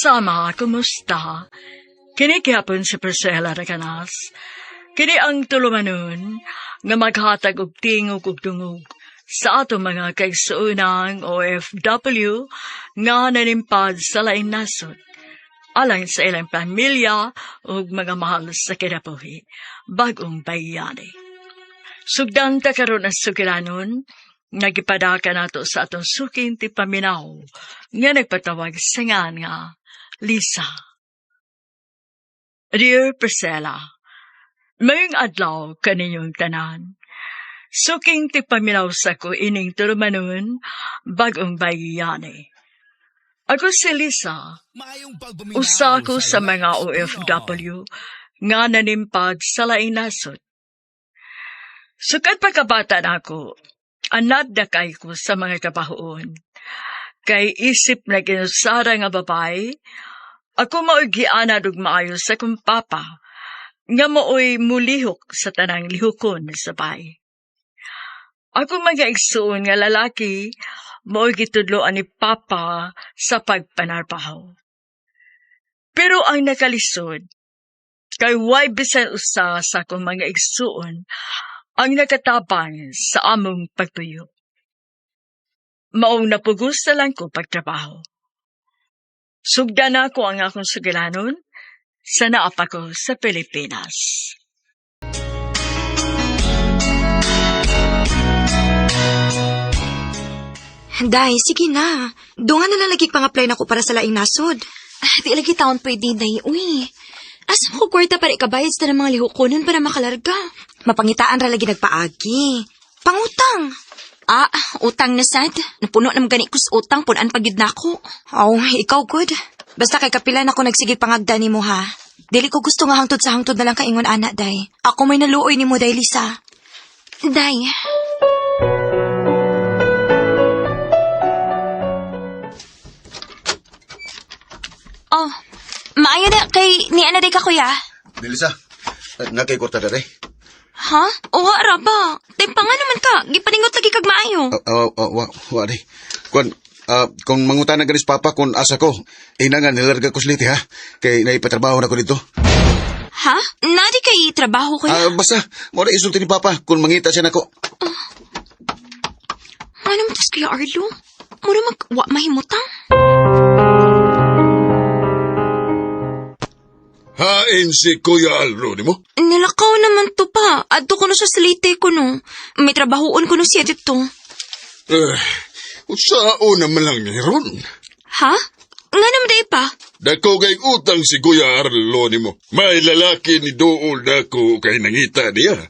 Kasama, kumusta? Kini gihapon si Priscilla Recanas. Kini ang tulumanon nga maghatag og tingog ug dungog sa atong mga kaigsuonang OFW nga nanimpad sa laing nasod alang sa ilang pamilya ug mga mahal sa kinabuhi, bag-ong bayani. Sugdan ta karon ang sugilanon nga gipadaka nato sa atong suking tipaminaw nga nagpatawag sa ngan nga Lisa. Dear Priscilla, maayong adlaw kaninyong tanan. Suking tipaminaw sa ko ining tulumanon, bag-ong bayani. Ako si Lisa, usa ko sa mga OFW nga nanimpad sa laing nasod. Sukad pagkabata nako, anad na kay ko sa mga trabahoon. Kay isip na ginusara nga babae, ako mao'y gianad og maayo sa akong papa, nga mao'y mulihok sa tanang lihokon sa balay. Ako mga igsuon nga lalaki, mao'y gitudloan ni Papa sa pagpanarbaho. Pero ang nakalisod, kay way bisan usa sa akong mga igsuon ang nakatabang sa among pagtuyo. Maong napugos na lang ko pagtrabaho. Sugdan nako ang akong sugilanon sa naa pa ko sa Pilipinas. Day, sige na. Dungan na lang lagi pang-apply nako para sa laing nasod. Ah, di lagi taon pwede, day. Uy, asa mo ko kwarta para ikabayad sa tanang mga lihukonon para makalarga? Mapangitaan ra lagi nagpaagi. Pangutang. Ah, utang na sad. Napuno na gani ko sa utang, punan pa gyud nako. Oh, ikaw good. Basta kay kapilan ako nagsigig pangagda nimo ha. Dili ko gusto nga hangtod sa hangtod na lang kaingon ana, day. Ako may naluoy nimo, day Lisa. Day. Oh, maayo na kay ni ana day ka kuya. Lisa, nakay kwarta dere. Ha? Uwa ra ba? Timpa nga naman ka. Gipaningot lagi kag maayo. Oh, wa, wa di. Kung, kung mangutana ganis papa kung asa ko, ina nga nilarga ko siliti ha. Kay naipatrabaho na ko dito. Ha? Nadi kay trabaho kuya. Ah, basta, mo na isulti ni papa kung mangita siya nako. Ano mo tas Kuya Arlo? Mura mag wa mahimutang. Hain si Kuya Alro ni mo? Nilakaw naman to pa. Adto ko na siya sa Leyte ko no. May trabahoon ko no siya dito. Eh, usao naman lang ni ron. Ha? Nga naman day pa. Dako kay utang si Kuya Arlo ni mo. May lalaki ni dool dako kay nangita niya.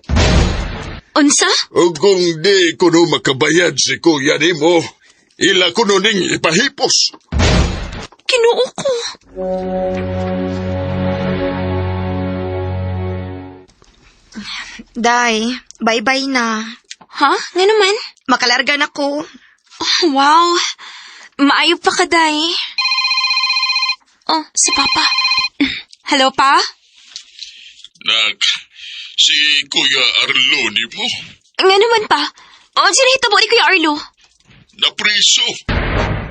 Unsa? O kung di kuno makabayad si Kuya ni mo, ila kuno ning ipahipos. Kinuo ko. Day, bye-bye na. Ha? Nga naman? Makalarga na ko. Oh, wow. Maayo pa ka, day. Oh, si Papa. Hello, Pa? Nak, si Kuya Arlo ni mo, Nga naman pa. Oh, sino hitabo ni Kuya Arlo? napriso.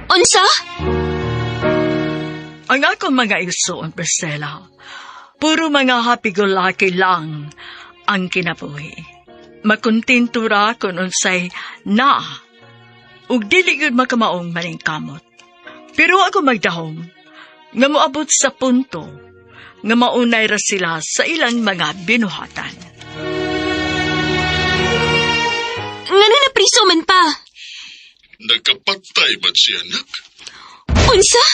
Unsa? Ang akong mga igsoon, Priscilla, puro mga happy-go-lucky lang ang kinabuhi. Makontento ra kung unsay na, ug dili gyud makamaong maningkamot. Pero ako magdahom, nga moabot sa punto, nga maunay ra sila sa ilang mga binuhatan. Nga na napriso man pa. Nagkapatay ba siya, nak? Unsa?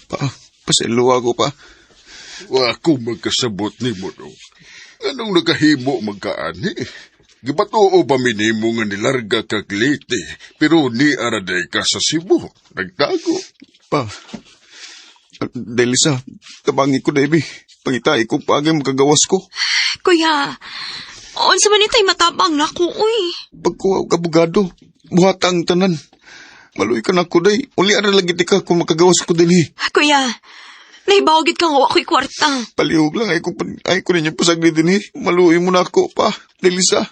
Pa, pasayloa ko pa. Wa ko magkasabot ni mo, no. Anong nakahimo magkaani? Gipatuo ba minimo nga nilarga kag Leyte, pero ni araday ka sa Cebu. Nagtago. Pa, Delisa, tabangi ko, Debbie. Pangitay ko paagi makagawas ko. Kuya, unsa man itay matabang nako, uy. Pagkuha og abogado, buhat ang tanan. Maluoy ka na ko, day. Uli ara lagi ti ka kung makagawas ko dinhi. Kuya, nahibaw gid ka nga wa ko'y kwarta. Palihog lang, ay ko ninyo pasagli dinhi. Maluoy mo na ako pa, Delisa.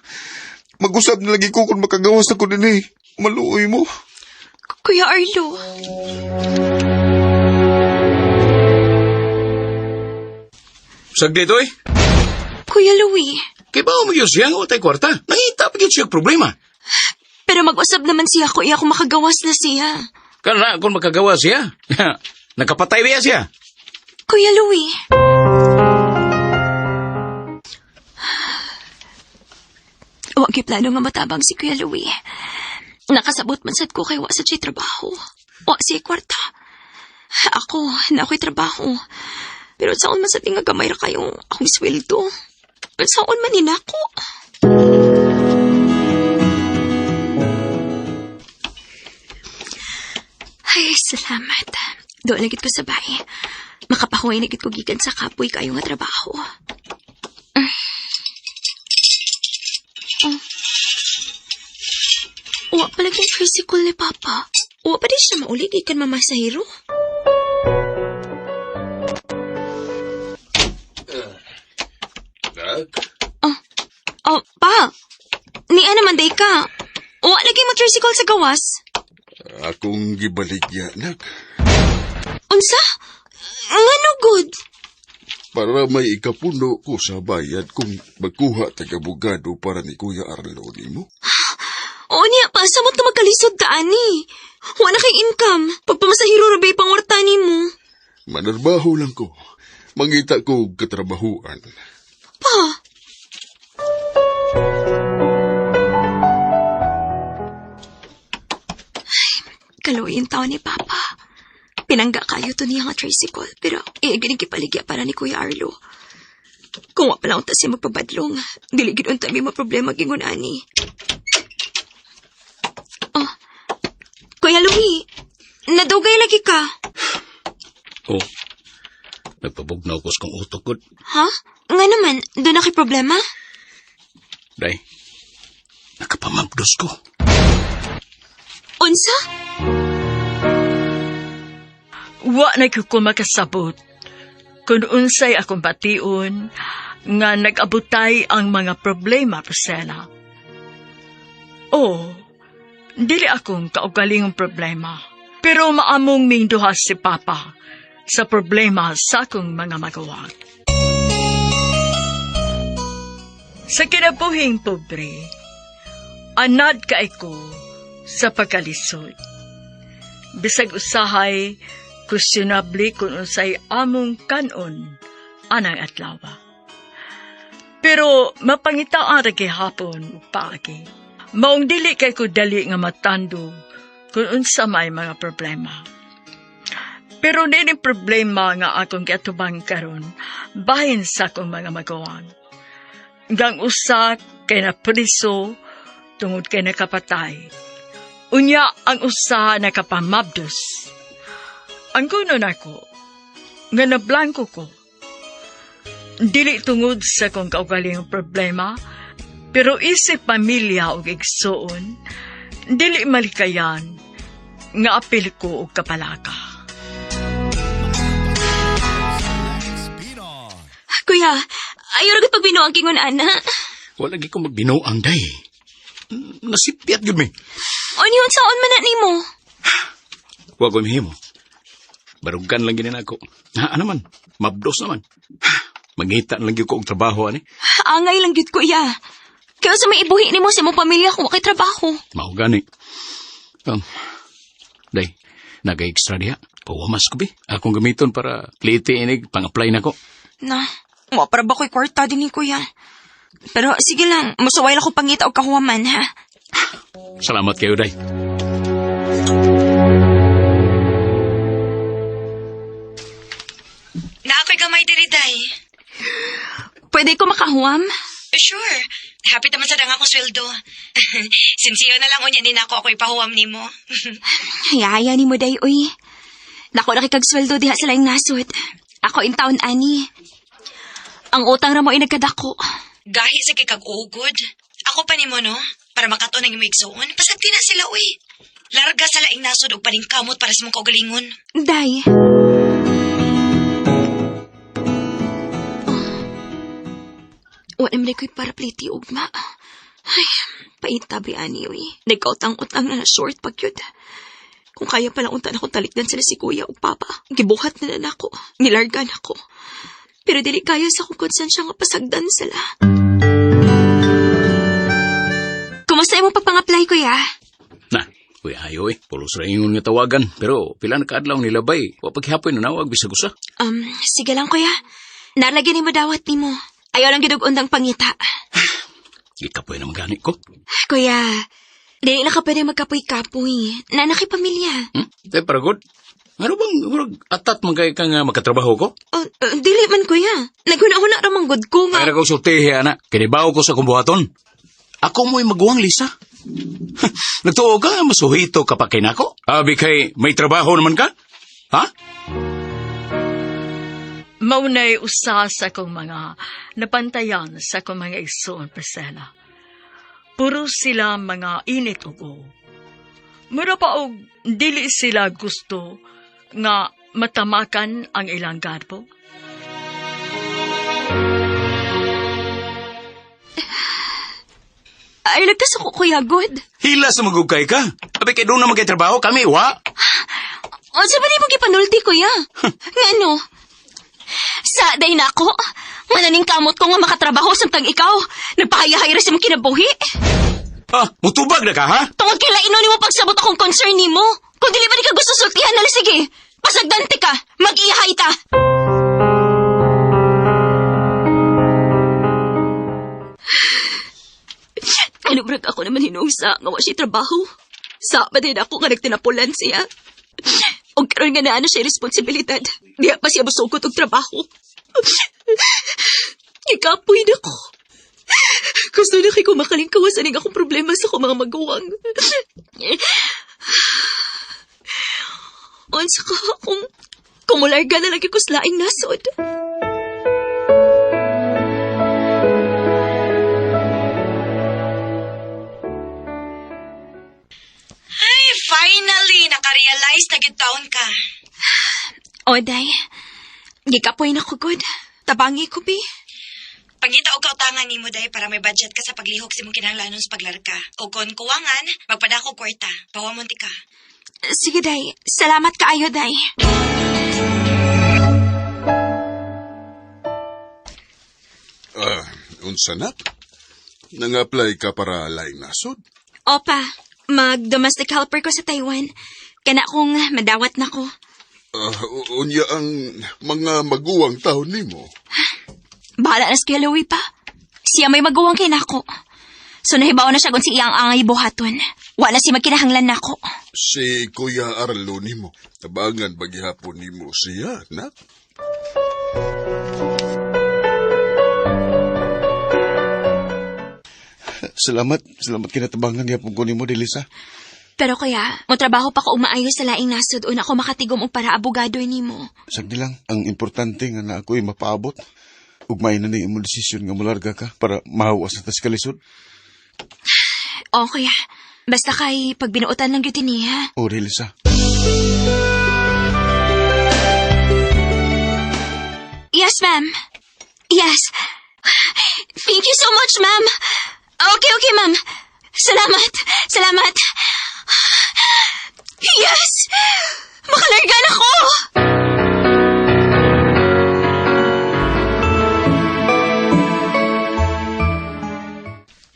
Mag-usab na lagi ko kung makagawas ako dinhi. Maluoy mo. Kuya Arlo. Saglit, oy. Kuya Louie. Kay ba umagyos siya ang utay kwarta? Nangita pa gyud siya og problema. Pero mag-usab naman siya ko, iya kung makagawas na siya. Kana kung makagawa siya. Nakapatay ba siya? Kuya Louie. Wa gyud plano nga matabang si Kuya Louie. Nakasabot man sad ko kay wa sad siya trabaho. Wa siya kwarta. Ako, na ako'y trabaho. Pero saon man sa tinga gamay ra kayo akong sweldo. Saon man ninako. Ay, salamat. Doon na gid ko sa bahay. Makapahuway na gid ko gikan sa kapoy kayo nga trabaho. Oh. Wa pala yung tricycle ni Papa. Wa pa di siya mauli gikan mamasahero. Nak, Oh, pa. Ni ano man day ka. Wa lagi mo tricycle sa gawas. Akong gibaligya, nak. Unsa? Ngano good? Para may ikapuno ko sa bayad kung magkuha taga-abogado para ni Kuya Arlo nimo. Oo niya pa, samot ka magkalisod ka, ani. Wa na kay income. Pagpamasahiro ra ba pangwarta nimo? Manarbaho lang ko. Mangita ko og katrabahuan. Pa. Ay, kaluoy yung tao ni Papa. Pinangga kayo to niya nga tricycle, pero iiginig kipaligya para ni Kuya Arlo. Kung wa pa lang unta siya magpabadlong, dili gid unta may problema gingon ani. Oh, Kuya Louie, nadugay lagi ka. Oh. Nagpabugnaw ko sa kong utok gud. Ha? Nga naman, doon na kay problema? Day. Nakapamabdos ko. Unsa? Wa na gyud ko makasabot kung unsay akong bation nga nag-abutay ang mga problema, Rosella. Oh, dili akong kaugalingong problema. Pero maamong ming duha si Papa sa problema sa akong mga magawa. Sa kinabuhing pobre, anad kay ko sa pagkalisod. Bisag usahay, kusyonable kung unsay among kanon anang adlaw. Pero mapangitaan ra gihapon ug paagi. Maong dili kay ko dali nga matando kung unsa may mga problema. Pero nining problema nga akong giatubang karon bahin sa akong mga magawang. Gang usa kay napriso tungod kay nakapatay. Unya ang usa nakapamabdos. Ang kuno nako nga nablangko ko. Dili tungod sa kong kaugalingong problema, pero isip pamilya og igsuon, dili malikayan nga apil ko og kapalaka. Kuya, ayaw ra gud pagbinuang kingon ana. Wala gi ko magbinuang day. Nasipyat gyud mi. Unyo unsaon man na nimo? Wa ko mahimo. Barugan lang gini nako. Na ano man, mabdos naman. Mangita na lang gyud ko og trabaho ani. Angay lang gyud kuya. Kaya sa may ibuhi nimo sa imong pamilya kung wa kay trabaho. Mao gani. Day, naga-extra diha. Pawamas ko bi. Akong gamiton para plite inig pang-apply nako. Na, wa para ba ko'y kwarta din ni kuya? Pero sige lang, musuway lang ko pangita og kahuwaman, ha? Salamat kayo, Day. Na ako'y gamay diri, Day. Pwede ko makahuam? Sure. Happy naman sa dang akong sweldo. Sinsiyo na lang unya ni nako ako'y pahuwam nimo. Hayaya ni mo day uy. Nako na kay kag sweldo diha sa laing nasod. Ako in town ani. Ang utang ra mo ay nagkadako. Gahi sa kay kag ugod. Ako pa nimo no, para makato ng imong igsuon. Pasagti na sila uy. Larga sa laing nasod og paningkamot para sa imong kaugalingon. Day. Oh. Wa naman ko'y para pliti ugma. Ay, paintabi ani uy. Nagkautang-utang na na short pag yun. Kung kaya pala unta na akong talikdan sila si kuya o papa. Gibuhat na na nako. Nilarga na ko. Pero dili kaya sa akong konsensya nga pasagdan sila. Kumusta imong pagpang-apply, kuya? Na, uy, ayo eh. Pulos ra ingon nga tawagan. Pero pila na kaadlaw nilabay. Wa paghihapoy nanawag bisag usa. Sige lang, kuya. Nalagyan nimo dawat nimo. Ayaw lang gidug undang pangita. Gikapoy naman gani ko. Kuya, dili na ka pwede magkapoy-kapoy. Nanaki pamilya. Tay, para good. Ano bang, murag, atat man kay ka nga makatrabaho ko? Oh, dili man, kuya. Naghuna-huna ra man gud ko nga. Ay, ko sultihi, ana. Kinibaw ko sa kumbuhaton. Ako mo'y maguwang, Lisa. Nagtuo ka, masuhito ka pa kay nako. Abi kay, may trabaho naman ka? Ha? Maunay usa sa akong mga napantayan sa akong mga igsoon, Priscilla. Puro sila mga init ug o. Mura pa og dili sila gusto nga matamakan ang ilang garbo. Ay, nagkasuko, Kuya God. Hila sa magugkay ka. Abi kay doon na magkay trabaho kami, wa? O, sa ba di mo gipanulti, Kuya? Nga ano? Sa day na ako. Mananing kamot ko nga makatrabaho samtang ikaw. Nagpahayahay ra sa imong kinabuhi. Ah, mutubag na ka, ha? Tungod kay laino nimo pagsabot akong concern nimo. Kung dili ba di ka gusto sultihan, nala sige. Pasagdante ka. Mag-iyahay ta. Ano brag ako naman hinusa nga wa siya trabaho. Sa pa din ako nga nagtinapulan siya. Og karon nga naa na siya responsibilidad. Diha pa siya musugot og trabaho. Ikapoy na ko. Gusto na kay ko makalingkawas aning akong problema sa akong mga maguwang. Unsa ka kung kumularga na lagi ko sa laing nasod. Ay, finally! Nakarealize na gid taon ka. Oday, gikapoy na ko, good. Tabangi ko, bi. Pagita og kautangan nimo day para may budget ka sa paglihok sa imong kinahanglanon sa paglarga. O kon kuwangan, magpadako kwarta. Pawamon ti ka. Sige, day. Salamat kaayo, day. Ah, unsa na? Nang-apply ka para laing nasod? Opa, mag-domestic helper ko sa Taiwan. Kana kong madawat na ko. Ah, unya ang mga maguwang taon nimo. Bahala na si Kuya Louie pa. Siya may maguwang kay nako. So nahibaw na siya kung si iyang angay buhaton. Wala si magkinahanglan nako. Si Kuya Arlo nimo. Tabangan bagihapon nimo siya, nak. Salamat, salamat kinatabangan yapon ko nimo, Delisa. Pero kuya, mo trabaho pa ko umaayos sa laing nasod una ko makatigom og para abogado nimo. Sagdi lang, ang importante nga na ako'y mapaabot. Ugmay na ni imong desisyon nga mularga ka para mahawas na tas kalisod. O kuya, basta kay pag binuotan lang gyud niya. O, Delisa. Yes, ma'am. Yes. Thank you so much, ma'am. Okay, okay, ma'am. Salamat. Salamat. Yes! Makalarga na ko!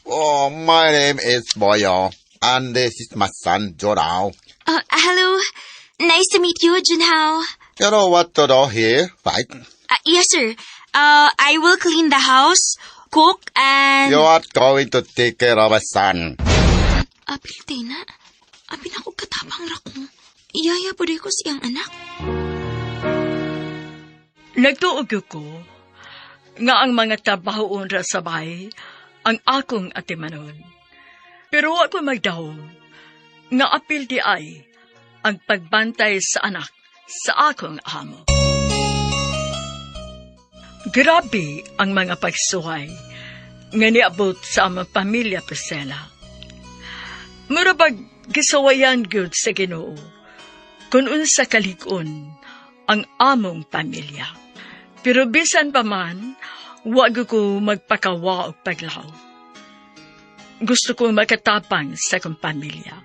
Oh, my name is Boyo, and this is my son, Jorao. Hello. Nice to meet you, Junhao. You know what to do here, right? Yes, sir. I will clean the house, cook, and... You are going to take care of my son. Apil, Tina. Apil ako katabang ra ko. Iyaya po ko siyang anak. Nagtuog ko nga ang mga trabahoon ra sa bahay ang akong atimanon. Pero wa ko magdahom nga apil di ay ang pagbantay sa anak sa akong amo. Grabe ang mga pagsuway nga niabot sa among pamilya, Priscilla. Mura bag gisawayan gyud sa Ginoo kung unsa kalig-on ang among pamilya. Pero bisan pa man, wa gyud ko magpakawa og paglaw. Gusto ko makatapang sa akong pamilya.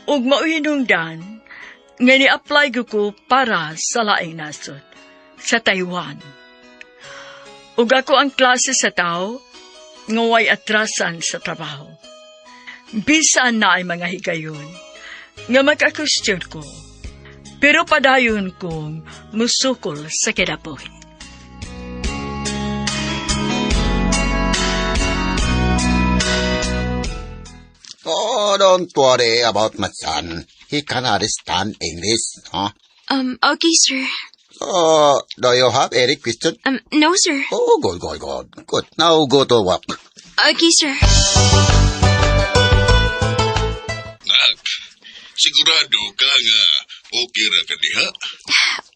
Ug mao'y hinungdan nga ni-apply ko para sa laing nasod, sa Taiwan. Ug ako ang klase sa tao nga way atrasan sa trabaho. Bisan naay mga higayon nga maka-question ko, pero padayon kong musukol sa kinabuhi. Oh, don't worry about my son. He can understand English, huh? Okay, sir. So, do you have any question? No, sir. Oh, good, good, good. Good. Now go to work. Okay, sir. Nak, sigurado ka nga okay ra ka diha.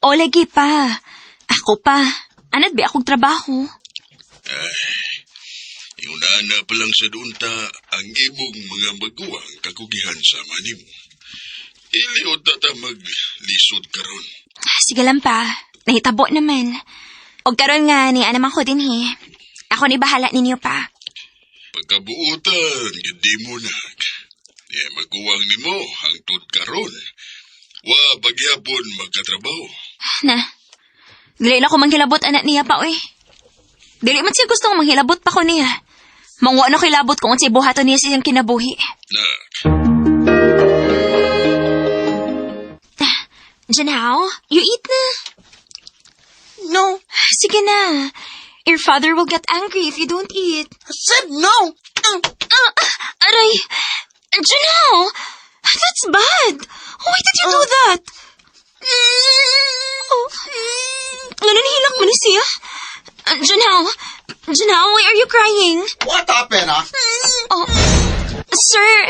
O, lagi pa. Ako pa. Anad ba akong trabaho? Ingon na pa lang sa unta ang imong mga maguwang kakugihan sa nimo. Dili unta ta maglisod karon. Sige lang pa. Nahitabo naman. Og karon nga ni naman ko dinhi. Ako ni bahala ninyo pa. Pagkabuotan, gid mo nak. Di maguwang nimo hangtod karon. Wa pagyapon magkatrabaho. Na. Dili na ko manghilabot anak niya pa, oy. Dili man siya gusto nga manghilabot pa ko niya. Mangwa na ko hilabot kung unsay buhaton niya sa iyang kinabuhi. Nak, Janao, you eat na. No. Sige na. Your father will get angry if you don't eat. I said no. Ah, aray! Janao! That's bad! Why did you do that? Oh, ngano nahilak man ni siya? Janao! Janao, why are you crying? What happened, huh? Oh, sir!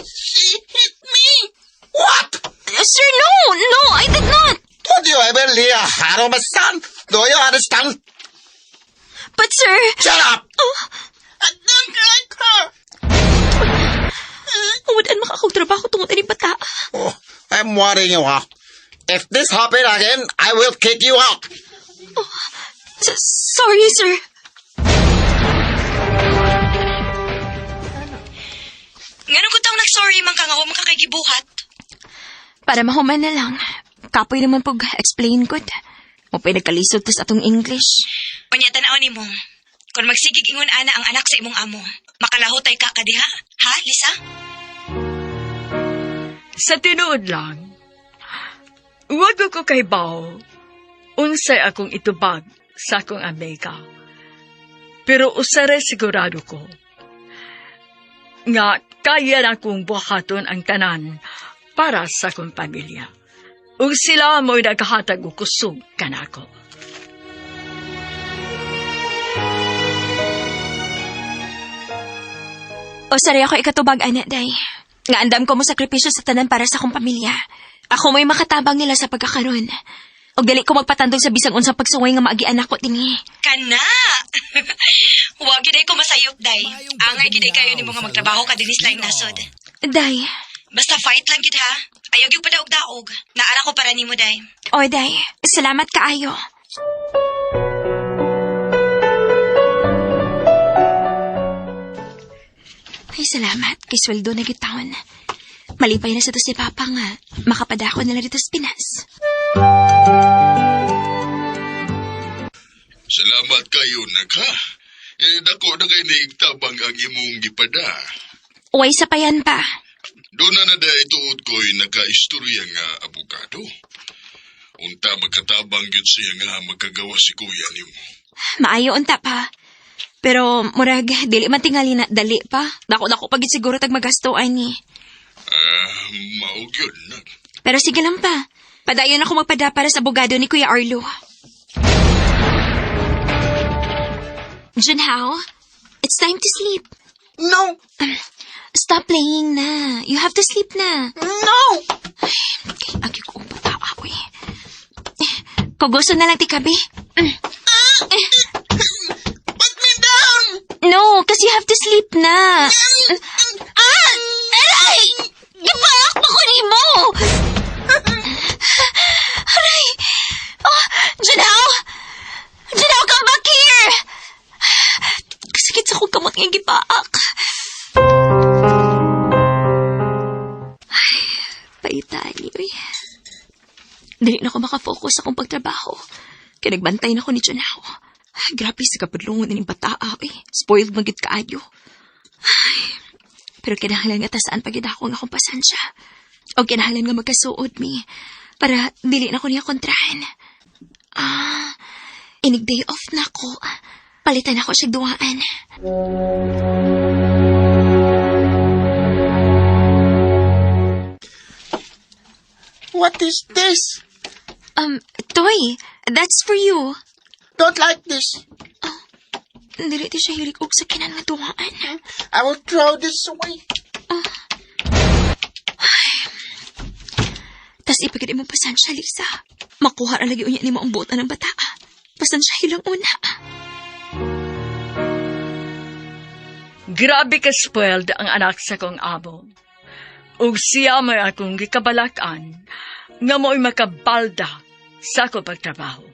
She hit me. What? Sir, no! No, I did not! Don't you ever lay a hand on my son? Do you understand? But sir... Shut up! I don't like her. Wala makakog trabaho tungod ani bata. Oh, I'm warning you, huh? If this happen again, I will kick you out. Sorry, sir. Ngano ko tong nag-sorry man ka nga wa man ka kay gibuhat? Para mahuman na lang. Kapoy naman pag explain ko. Mao pa'y nagkalisod tas atong English. Unya tan-aw nimo. Kung magsigig ingon ana ang anak sa imong amo, makalahutay ka kadiha. Ha, Lisa? Sa tinuod lang, wag ko kahibaw unsay akong itubag sa akong amiga. Pero usa ra sigurado ko nga kaya na akong buhaton ang tanan para sa akong pamilya. Ug sila mo'y naghahatag og kusog kanako. Usa ray ako ikatubag, ana, day. Nga andam ko mo sakripisyo sa tanan para sa akong pamilya. Ako mo'y makatabang nila sa pagkakaron. Og dili ko magpatandog sa bisag unsang pagsuway nga maagian ako dinhi. Kana! Wa gyud ko masayop, day. Angay gyud kayo nimo nga magtrabaho ka dinhi sa laing nasod. Day. Basta fight lang gyud ha. Ayaw gyud padaog-daog. Naa ra ko para nimo, day. Oy, day. Salamat kaayo. Ay, salamat. Kay sweldo na gyud taon. Malipay na sa to si Papa nga. Makapadako nila dito sa Pinas. Salamat kayo nak ha. Eh, dako na kay niigtabang ang imong gipada. Uway sa payan pa. Doon na na dahil tuod ko'y nakaistorya nga abogado. Unta magkatabang gyud siya nga magkagawa si kuya nimo. Maayo unta pa. Pero murag dili man tingali na dali pa. Dako-dako pag siguro tag magasto ani. Ah, mao gyud nak. Pero sige lang pa. Padayon ako magpada para sa abogado ni Kuya Arlo. Junhao, it's time to sleep. No! Stop playing na. You have to sleep na. No! Kay agi ko ang bata, uy. Kuguso na lang ti kabi. Put me down! No, kasi you have to sleep na. Ah! Aray! Gipaak pa ko nimo! Aray! Oh, Junhao! Junhao, come back here! Kasakit sa akong kamot nga gipaak. Ay, bataan ni, uy. Dili na ko makafocus sa akong pagtrabaho. Kaya nagbantay na ko ni Junao. Ay, grabe sa kapudlungon ining bataa, uy. Spoiled man gid kaayo. Ay, pero kinahanglan nga tasaan pagid ako ang akong pasensya. O kinahanglan nga magkasuod mi para dili na ko niya kontrahan. Ah, inig day off na ko. Palitan ako siya duwaan. What is this? Toy, that's for you. Don't like this. Dili ti siya hilig og sakinan nga duwaan. I will throw this away. Tas ipagid imong pasensya, Lisa. Makuha ra lagi unya nimo ang buotan ng bata. Pasensya hilang una. Grabe ka spoiled ang anak sa kong amo. Ug siya may akong gikabalakan nga mo'y makabalda sa akong pagtrabaho.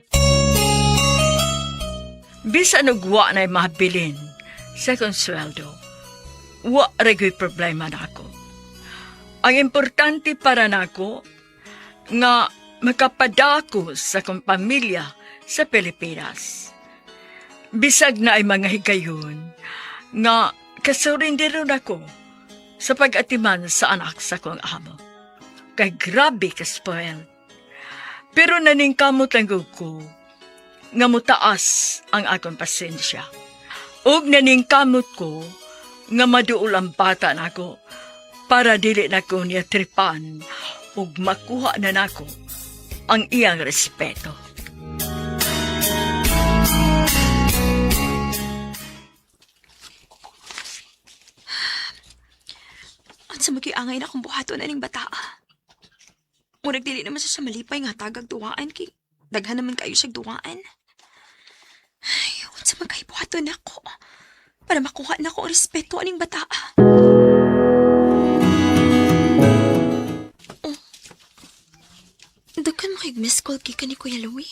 Bisan og wa na'y mabilin sa akong sweldo, wa ra gyud problema nako. Ang importante para nako nga makapadako sa akong pamilya sa Pilipinas. Bisag na ay mga higayon nga kasurindero nako sa pag-atiman sa anak sa akong amo. Kay grabe ka spoiled. Pero naningkamot lang gud ko nga mutaas ang akong pasensya. Ug naningkamot ko nga maduol ang bata nako para dili nako niya tripan ug makuha na nako ang iyang respeto. Unsa magiangay na akong buhaton aning bataa. Murag dili naman siya sa malipay nga tagag duwaan kay daghan naman kayo siyag duwaan. Ay, unsa man kay buhaton nako para makuha nako ang respeto aning bataa. Oh. Daghan mo kay miss call kay ni Kuya Louie.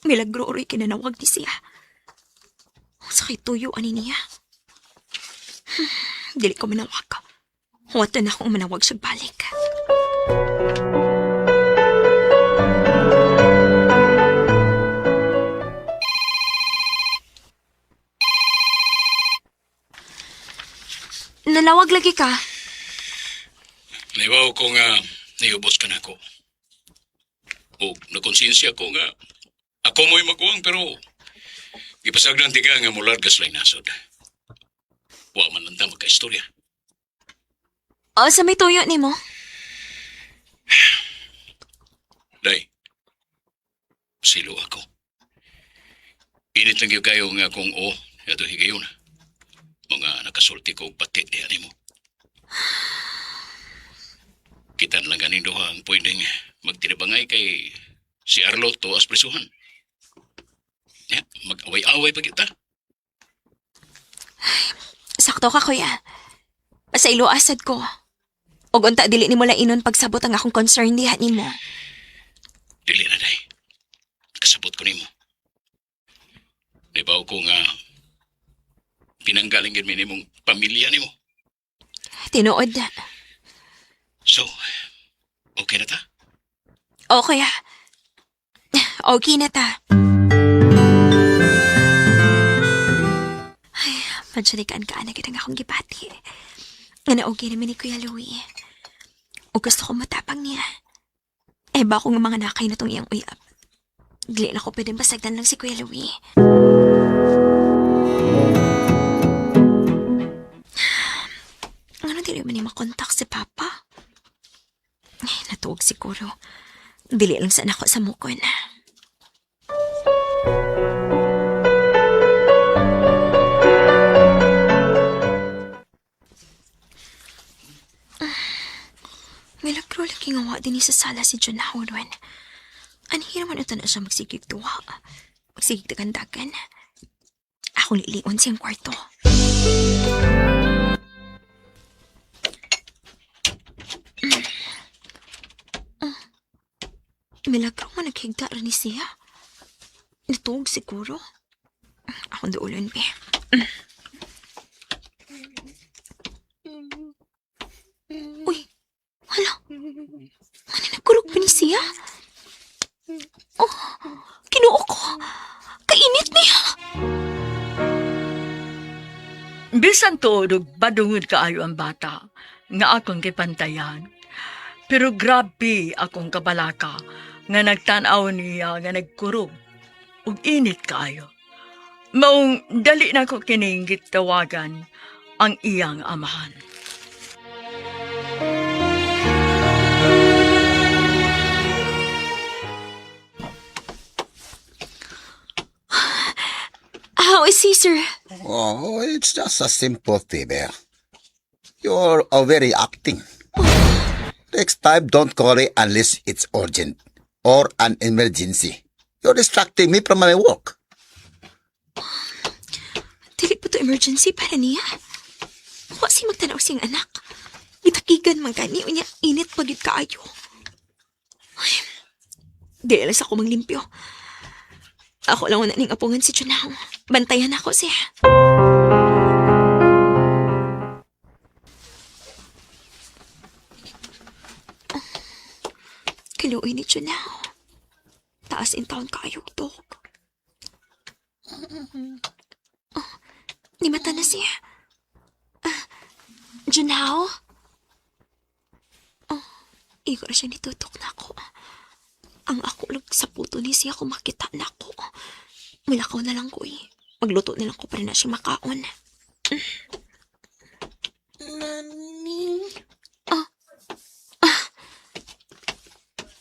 Milagro oroy kinanawag ni siya. Sa kay tuyo ani niya. Dili ko manawag. Huwatan na akong manawag sa balik. Nanawag lagi ka. Naibaw ko nga niubos ka na ako. O nakonsensya ko nga ako mo'y maguwang pero gipasagdan ti ka nga mulargas lang nasod. Wa man lang ta magkaistorya. O, sa may tuyo ni mo. Day, silo ako. Init lang gyud kayo nga akong o, ato higayon. Mga nakasulti ko og pati diha nimo. Kita na lang ganing duha ang pwedeng magtinabangay kay si Arlo to as prisuhan. Ya, mag-away-away pa kita. Sakto ka, kuya. Pasaylo asad ko. Og unta dili nimo lainon pagsabot ang akong concern diha nimo. Dili na, day. Kasabot ko nimo. Nibaw ko nga pinanggaling gid mi nimong pamilya nimo. Tinuod. So, okay na ta? O, kuya. Okay na ta. Ay, medyo kaan-kaan na gid ang akong gibati. Nga na okay naman ni Kuya Louie. O gusto ko matapang niya. Eh, bako nga mga nakay na tong iyang uyab. Dili na ko pwedeng basagdan lang si Kuya Louie. Ngano dili man niya makontak si Papa? Ay, natuog siguro. Dili lang sana ako sa mukon. Milagro lagi nga wa din sa sala si John Howard. Anhira man ito na siya magsigig duwa. Magsigig dagan-dagan. Akong lilion siyang kwarto. Milagro nga naghigda rin ni siya. Natuog siguro. Akong duulon, be. Uy, hala. Ano, nagkurog pa ni siya? Oh, Ginoo ko. Kainit niya. Bisan tuod og badungod kaayo ang bata nga akong gipantayan. Pero grabe akong kabalaka nga nagtan-aw niya nga nagkurog ug init kaayo. Maong dali na ko kining gitawagan ang iyang amahan. How is he, sir? Oh, it's just a simple fever. You're overreacting. Next time, don't call it unless it's urgent or an emergency. You're distracting me from my work. Dili pa to emergency para niya. Wa si magtanaw siyang anak. Gitakigan man gani, unya init pa gyud kaayo. Ay, di alas ako manglimpyo. Ako lang una ning apungan si Junaw. Bantayan ako siya. Kaluoy ni Junaw. Taas in town kaayo, dog. Nimata na siya. Ah, Junhao? Oh, igo na siya nitutok na ako. Ang ako lang sa puto ni siya kung makita na ako. Mulakaw na lang ko eh. Magluto na lang ko para na siya makaon. Nani?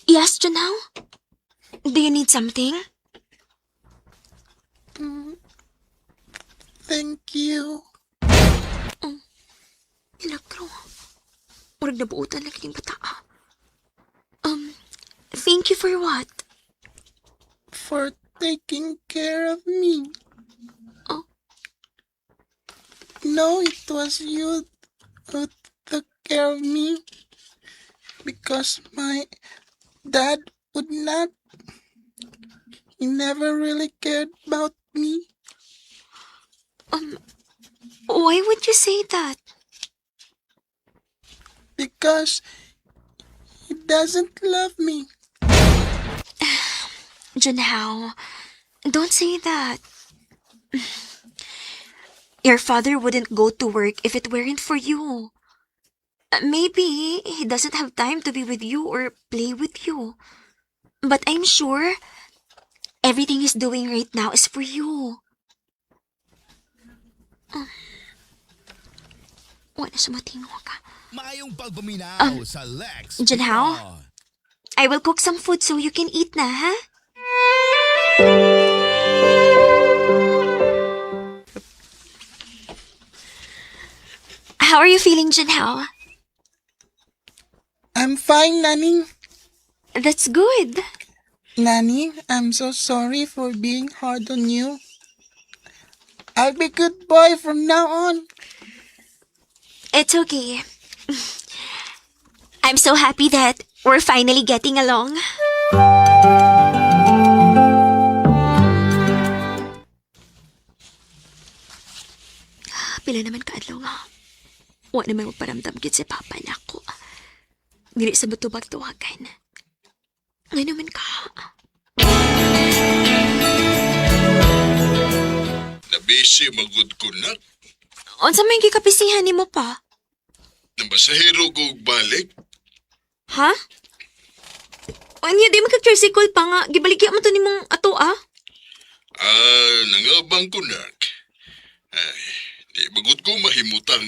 Yes, Junhao? Do you need something? Thank you. Milagro. Murag nabuutan lang kining bata. Thank you for what? For taking care of me. Oh. No, it was you who took care of me. Because my dad would not. He never really cared about me. Why would you say that? Because he doesn't love me. Junhao, don't say that. Your father wouldn't go to work if it weren't for you. Maybe he doesn't have time to be with you or play with you. But I'm sure everything he's doing right now is for you. Wala siya matingog ka. Maayong pagpaminaw sa Lex. Junhao? I will cook some food so you can eat na, ha? How are you feeling, Junhao? I'm fine, Nani. That's good. Nani, I'm so sorry for being hard on you. I'll be good boy from now on. It's okay. I'm so happy that we're finally getting along. Pila naman kaadlaw nga. Wa naman magparamdam gid si Papa nako. Dili sa matubag tawagan. Nga naman ka. Nabisi magud ko na. Unsa may gikapisihan nimo pa? Nambasahero ko og balik. Ha? Unya, di magka-tricycle pa nga. Gibaligya mo to nimong ato ah. Ah, nangabang ko nak. Ay, di magud ko mahimutang.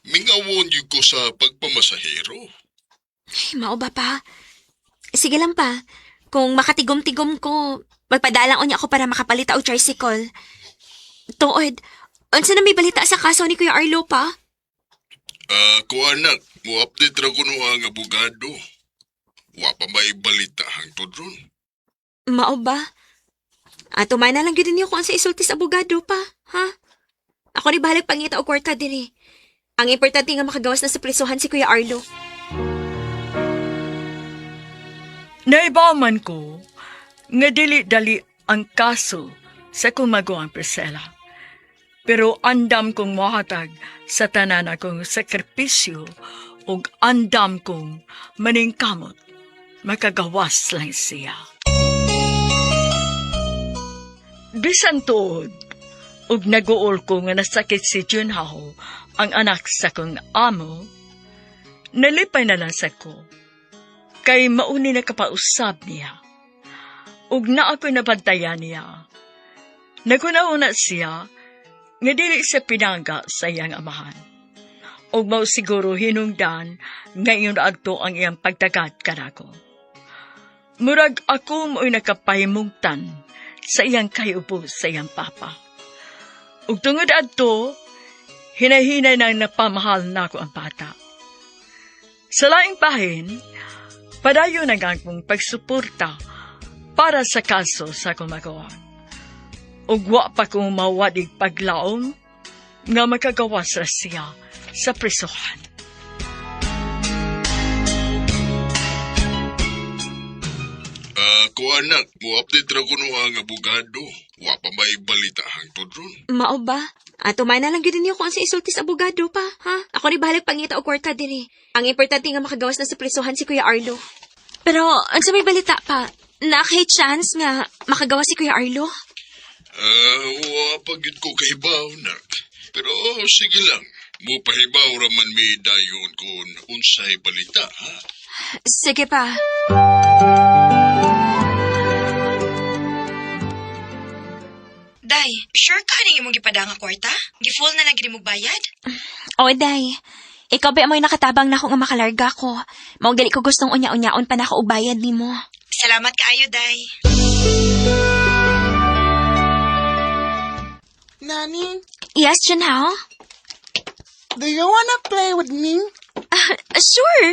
Mingawon yun ko sa pagpamasahero. Ay, mao ba pa? Sige lang pa. Kung makatigom-tigom ko, magpadalang unya ako para makapalit og tricycle. Tuod, unsa na may balita sa kaso ni Kuya Arlo pa? Ah, ko anak, mo update ra ko no ang abogado. Wa pa may balita hangtod ron. Mao ba? Ato man na lang gyud ninyo kung sa isulti sa abogado pa, ha? Ako ni bahalag pangita og kwarta diri. Ang importante nga makagawas na sa prisuhan si Kuya Arlo. Naibaw man ko nga dili dali ang kaso sa kumaguang Priscilla. Pero andam kong mohatag sa tanan akong sakripisyo. Ug andam kong maningkamot, makagawas lang siya. Bisan tuod, ug naguol ko nga nasakit si Junhao, ang anak sa kong amo, nalipay na lang sa ko. Kay mauni na kapausab niya. Ug na ako'y nabantayan niya. Naguna-una siya nga dili sa pinangga sa iyang amahan. Ug mao siguro hinungdan ngayon adto ang iyang pagtagad kanako. Murag ako mo'y nakapahimungtan sa iyang kayubo sa iyang papa. Ug tungod adto, hinahinay nang napamahal nako ang bata. Sa laing bahin, padayon ang akong pagsuporta para sa kaso sa akong magawa. Ug wa pa ko mawadig paglaom nga makagawas ra siya sa prisuhan. Ako anak, mo-update ra ko no ang abogado. Wa pa may balita hangtod ron. Mao ba? Ato man na lang gyud ninyo kung sa isulti sa abogado pa, ha? Ako ni bahalag pangita og kwarta dinhi. Ang importante nga makagawas na sa prisuhan si Kuya Arlo. Pero unsa may balita pa? Naa kay chance nga makagawas si Kuya Arlo? Wa pa gyud ko kahibaw, nak. Pero sige lang, mupahibaw ra man mi dayon kung unsay balita, ha? Sige pa. Day, sure ka ning imong gipada nga kwarta? Gi-full na lang gid mo bayad? O, day. Ikaw ba mo'y nakatabang nako nga makalarga ko? Mao dili ko gustong unya-unyaon pa nako og bayad nimo. Salamat kaayo, Day. Nani, Yes, Junhao? do you wanna play with me? Sure.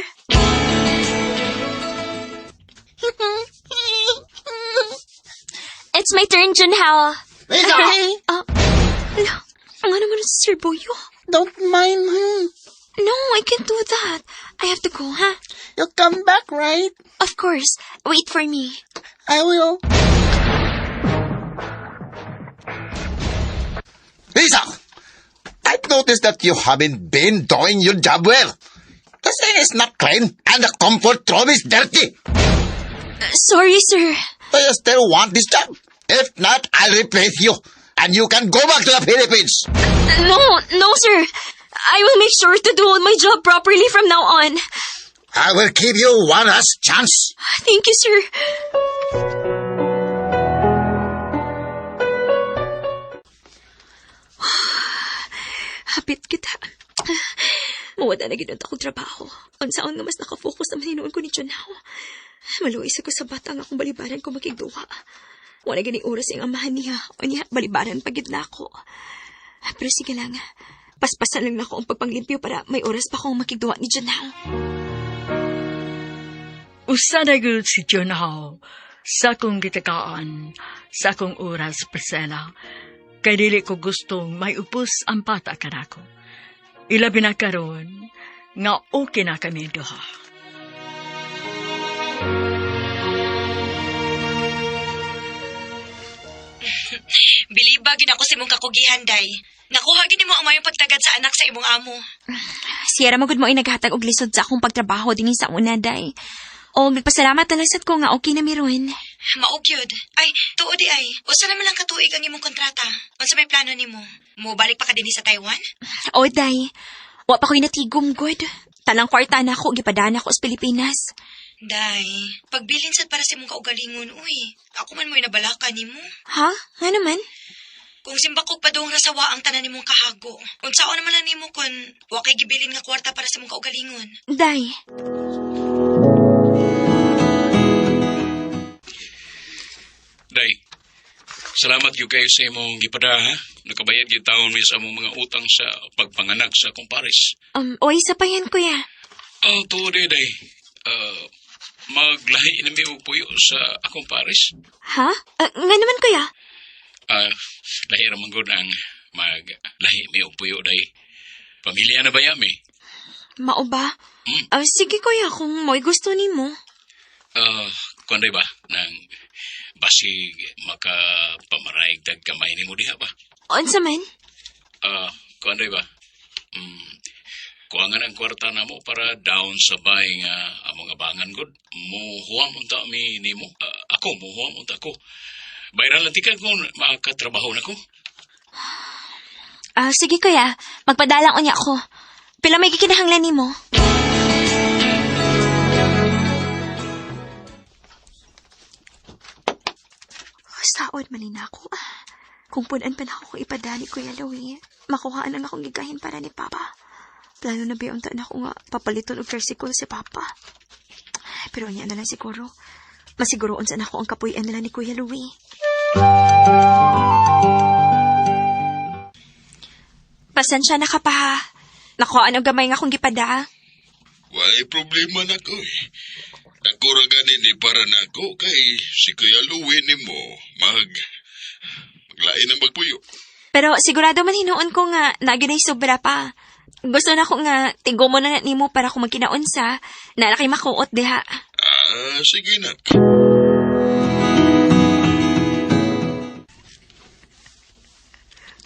It's my turn, Junhao. Lisa! Oh, ala, ang ano man si Sir Boyo? Don't mind him. No, I can't do that. I have to go, ha? You'll come back, right? Of course. Wait for me. I will. Lisa! I've noticed that you haven't been doing your job well. The sink is not clean and the comfort room is dirty. Sorry, sir. Do you still want this job? If not, I'll replace you and you can go back to the Philippines. No, no, sir. I will make sure to do my job properly from now on. I will give you one last chance. Thank you, sir. Hapit kita. Mawala na gid akong trabaho. Unsaon nga mas nakafocus naman hinuon ko ni Junhao. Maluoy sa ko sa bata nga akong balibaran ko makigduwa. Wala gani oras ang amahan niya. O niya, balibaran pa gid na ako. Pero sige lang. Paspasan lang nako ang pagpanglimpyo para may oras pa akong makigduwa ni Junhao. Usa na gud si Junhao sa akong gitagaan sa akong oras, Priscilla. Kay dili ko gustong may upos ang bata kanako. Ilabi na karon nga okay na kami duha. Bilib ba gid ako sa imong kakugihan, Day? Nakuha gid nimo ang mayong pagtagad sa anak sa imong amo. Sierra magud mo ay naghatag og lisod sa akong pagtrabaho dinhi sa una, day. O nagpasalamat na lang sad ko nga okay na mi ron. Mao gyud. Ay, tuod di ay. Usa naman lang katuig ang imong kontrata. Unsa may plano nimo? Mobalik pa ka dinhi sa Taiwan? O, day. Wa pa ko'y natigom, gud. Tanang kwarta na ako, gipadana ko sa Pilipinas. Day, pagbilin sad para sa imong kaugalingon, uy. Ako man mo'y nabalaka nimo. Ha? Nga naman? Kung simbakog padung ra sawa ang tanan nimong kahago. Unsaon naman lang nimo kun wa kay gibilin nga kwarta para sa imong kaugalingon? Day. Day, salamat gyud kayo sa imong gipada, ha? Nakabayad gyud taon mi sa among mga utang sa pagpanganak sa akong pares. Oy, sa pa yan, kuya. Oh, tuod eh, day. Maglahi na mi og puyo sa akong pares. Ha? Nga naman, kuya? Lahi ra man gud ang maglahi mi og puyo, day. Pamilya na ba mi? Mao ba? Mm. Sige, kuya, kung mo'y gusto nimo. Kuan ba? Nang basig makapamaraig tag kamay nimo diha ba? Unsa man? Kuan ba? Kuangan ang kwarta namo para down sa bay nga among abangan gud. Muhuam unta mi nimo. Ah, ako muhuam unta ko. Bayran lang tika kung makatrabaho na ko. Ah, sige kuya, magpadalang unya ko. Pila may gikinahanglan nimo? Saod man na ako. Kung punan pa na ako ipadali, Kuya Louie, makuhaan ang akong gigahin para ni Papa. Plano na ba unta na ako nga papaliton og tricycle si Papa. Pero niya na lang siguro. Masiguro unsa na ako ang kapuy-an nila ni Kuya Louie. Pasensya na ka pa ha. Nakuhaan og gamay nga akong gipada. Walay problema na ko eh. Nagkura gani ni para na ako kay si Kuya Louie ni mo maglain ang magpuyo. Pero sigurado man hinuon ko nga naginay sobra pa. Gusto na ko nga tigo mo na nimo para kung magkinaunsa, na kay makuot diha. Ah, sige na.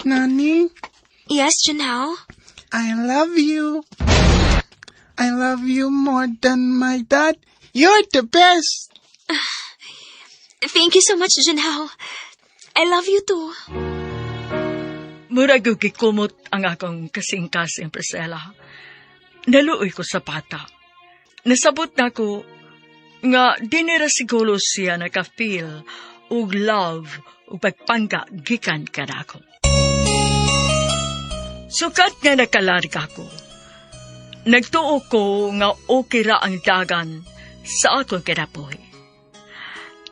Nani, Yes, Junhao? I love you. I love you more than my dad. You're the best. Thank you so much, Junhao. I love you too. Murag og gikumot ang akong kasing-kasing, Priscilla. Naluoy ko sa bata. Nasabot na ko nga dinira siguro siya naka-feel og love ug pagpangga gikan kanako. Sukat nga nakalarga ko. Nagtuo ko nga okay ra ang dagan sa akong kinabuhi.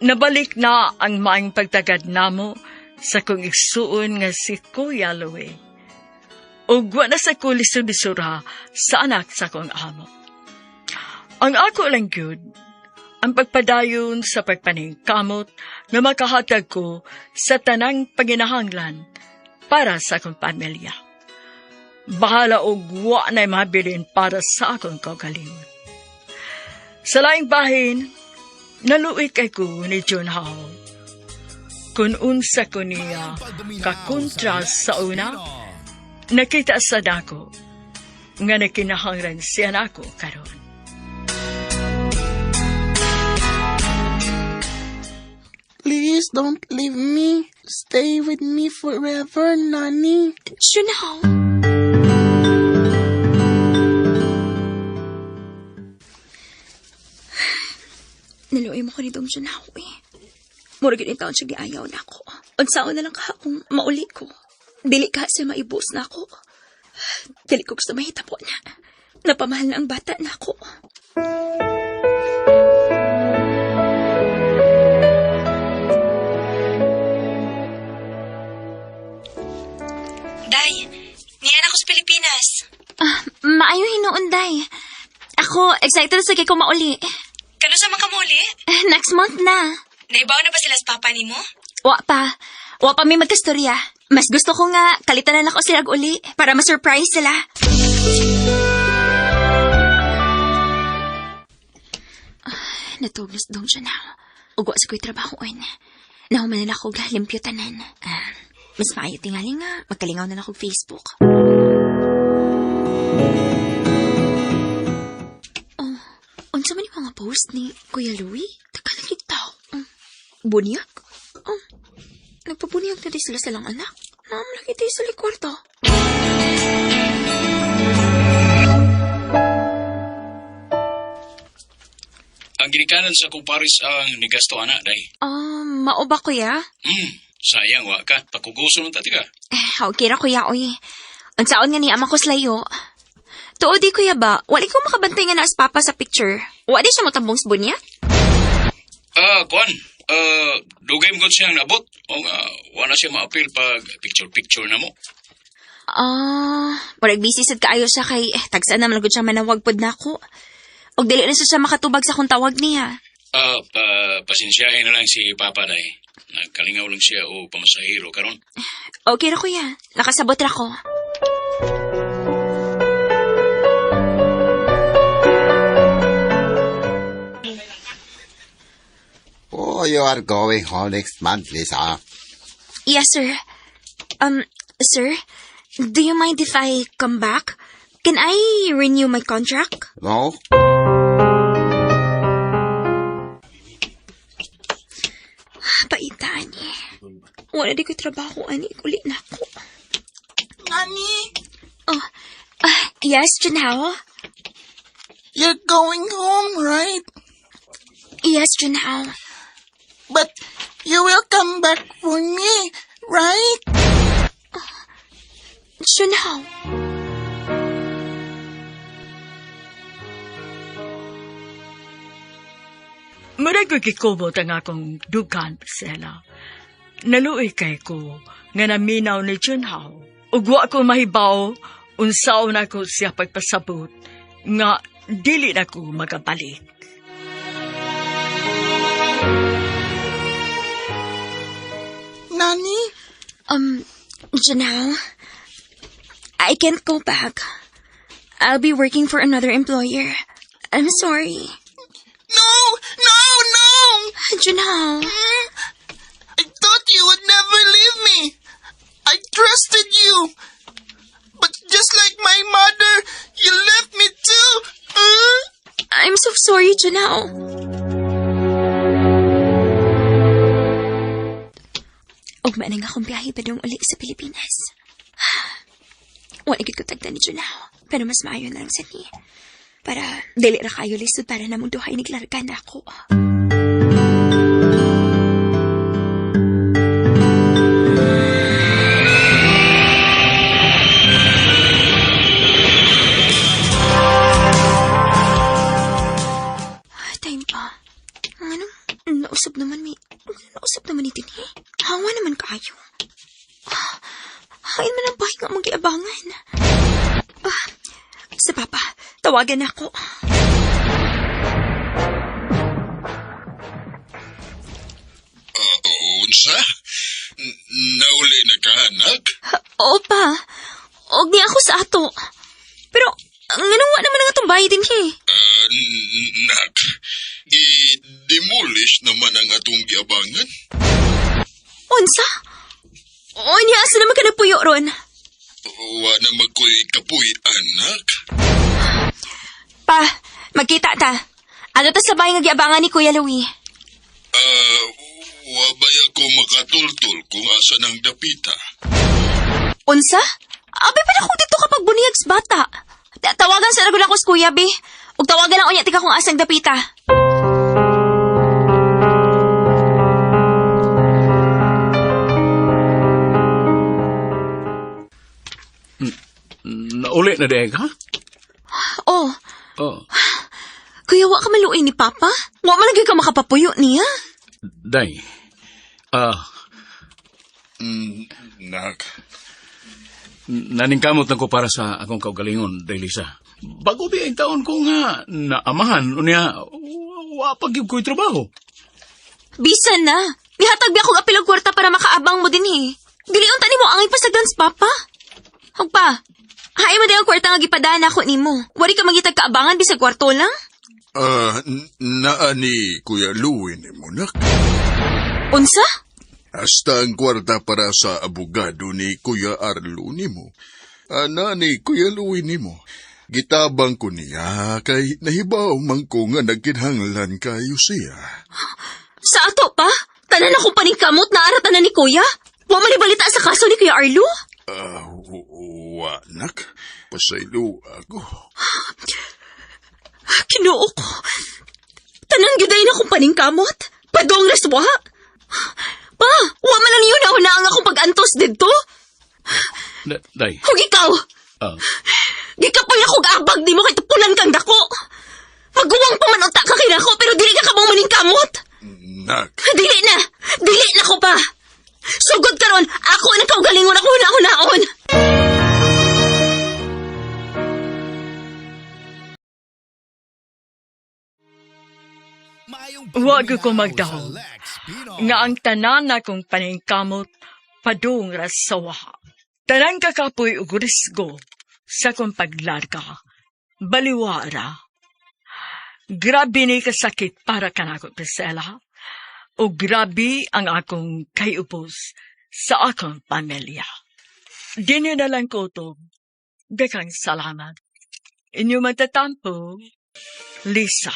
Nabalik na ang maayong pagtagad namo sa kong igsuon nga si Kuya Louie. Ug wa na sa ko lisod-lisura sa anak sa kong amo. Ang ako lang gyud, ang pagpadayon sa pagpaningkamot nga makahatag ko sa tanang panginahanglan para sa akong pamilya. Bahala og wa na'y mabilin para sa akong kaugalingon. Sa laing bahin, naluoy kay ko ni John Howe. Kung unsa ko niya kakontra sa una, nakita sa dako nga nakinahanglan siya nako karon. Please don't leave me. Stay with me forever, Nani. Junhao. Naluoy mo ko ni Dong Junhao eh. Murag yun taon siya giayaw na ako. Unsaon na lang ka kung mauli ko. Dili ka siya maibos na ako. Dili ko gusto mahitabo na. Napamahal na ang bata na ako. Day, niyan ako sa Pilipinas. Ah, maayo hinuon, Day. Ako, excited sa kay ko mauli. Kano sa mga kamuli? Eh, next month na. Naibaw na ba sila sa papa nimo? Wa pa. Wa pa may magkastorya. Mas gusto ko nga kalitan na nako sila og uli para ma-surprise sila. Ah, natugnos dong siya na. Ugwa sa ko'y trabahoon. Nahuman na ako limpyo tanan. Ah, mas maayo tingali nga. Magkalingaw na lang ako Facebook. Oh, unsa man yung mga post ni Kuya Louie? Tagalog tao. Bunyag? Oh, nagpabunyag na di sila sa lang anak. Ma'am, lagi tayo sa kwarto. Ang ginikanan sa akong Paris ang nigasto ana day. Ah, mao ba, kuya? Sayang wa ka pakuguso ng tati ka. Eh, okay ra, kuya, oy. Unsaon nga ni ama ko slayo. Tuod di, kuya ba? Wali ko makabantay nga naas papa sa picture. Wa di siya motambong sa bunya? Ah, kuan. Dugay mo siyang nabot. O nga, wala siya maapil pag picture-picture na mo. Ah, murag busy sad kaayo siya kay eh, tagsaan naman gud siya manawag pod nako. Og dili na siya makatubag sa akong tawag niya. Ah, pasensyahin na lang si Papa day. Nagkalingaw lang siya o pamasahiro karon. Okay ra kuya, nakasabot ra ko. Oh, you are going home next month, Lisa. Yes, sir. Sir, do you mind if I come back? Can I renew my contract? No? Paita, ani. Wala di ko trabaho, ani. Uli na ako. Nani, Oh, yes, Junhao? You're going home, right? Yes, Junhao. But you will come back for me, right? Junhao. Murag ko gikubot ang akong dugan, Priscilla. Naluoy kay ko nga naminaw ni Junhao. Ug wa ko mahibaw unsaon ako siya pagpasabot nga dili na ko magabalik. Nani? Junhao, I can't go back. I'll be working for another employer. I'm sorry. No, no, no! Junhao. I thought you would never leave me. I trusted you. But just like my mother, you left me too. I'm so sorry, Junhao. Ugma na nga akong biyahe padung uli sa Pilipinas. Wala gid ko tagda ni Junhao, pero mas maayo na lang sa ni. Para dili ra kayo lisod para namong duhay naglarga na ako. Time pa. Ano? Nausap naman mi. Nausap naman ni Tini. Hawa naman kayo. Hain man ang bahay nga mong giabangan. Sa papa, tawagan ako. Unsa? Nauli na ka, anak? Opa, og ni ako sa ato. Pero, nganong wa naman ang atong bahay din he? Nak, i-demolish naman ang atong giabangan. Unsa? O niya, asa naman ka nagpuyo ron? Wa na magkoy kapoy, anak. Pa, magkita ta. Ano ta sa bahay nga giabangan ni Kuya Louie? Wa ba ako makatultol kung asa ng dapita? Unsa? Abi pa na kung dito kapag buniyag sa bata. Tawagan sa ragulan ko sa Kuya, be. Ug tawagan lang unya tika kung asang dapita. Nauli na dahil ka? Oh, Oh. Kuya, wa ka maluoy ni Papa? Wa man lagi ka makapapuyo niya? Day. Nak, Naningkamot na ko para sa akong kaugalingon, Day Lisa. Bago bi ang taon ko nga naamahan, unya, wa pa gyud ko'y trabaho. Bisan na. Nihatag biya akong apil og kwarta para makaabang mo din eh. Dili unta nimo angay pasagdan sa Papa. Hug pa. Hain mo din ang kwarta nga gipadaan ako nimo. Wari ka mangitag kaabangan bisag kwarto lang. Naa ni Kuya Louie ni mo, nak. Unsa? Hasta ang kwarta para sa abogado ni Kuya Arlo nimo. Ana ni Kuya Louie nimo. Gitabang ko niya kay nahibaw man ko nga nagkinahanglan kayo siya. Sa ato pa? Tanan akong paningkamot na aratan na ni Kuya? Wa man ni balita sa kaso ni Kuya Arlo? Wa, nak. Pasaylo ako. Kinoo ko. Tanan gyud na akong paningkamot. Padong raswa. Pa, wa man lang yun na ang akong pag-antos didto. Day. Hug ikaw. Gikapoy ako abag di mo kay tupulan kang dako. Maguwang pa man unta ka kinako pero dili ka kabang maningkamot. Nak. Dili na. Dili na ko pa. Sugod karon, ako ang kaugalingon ako na-unaon. Wag ko magdahol. Nga ang tanan na kong paningkamot, padung ra sa waha. Tanan kakapoy ug risgo sa kong paglarga. Baliwara. Grabe ni kasakit para kanako, Priscilla. O grabe ang akong kayubos sa akong pamilya. Dini na lang ko to. Daghang salamat. Inyo magtatampo, Lisa.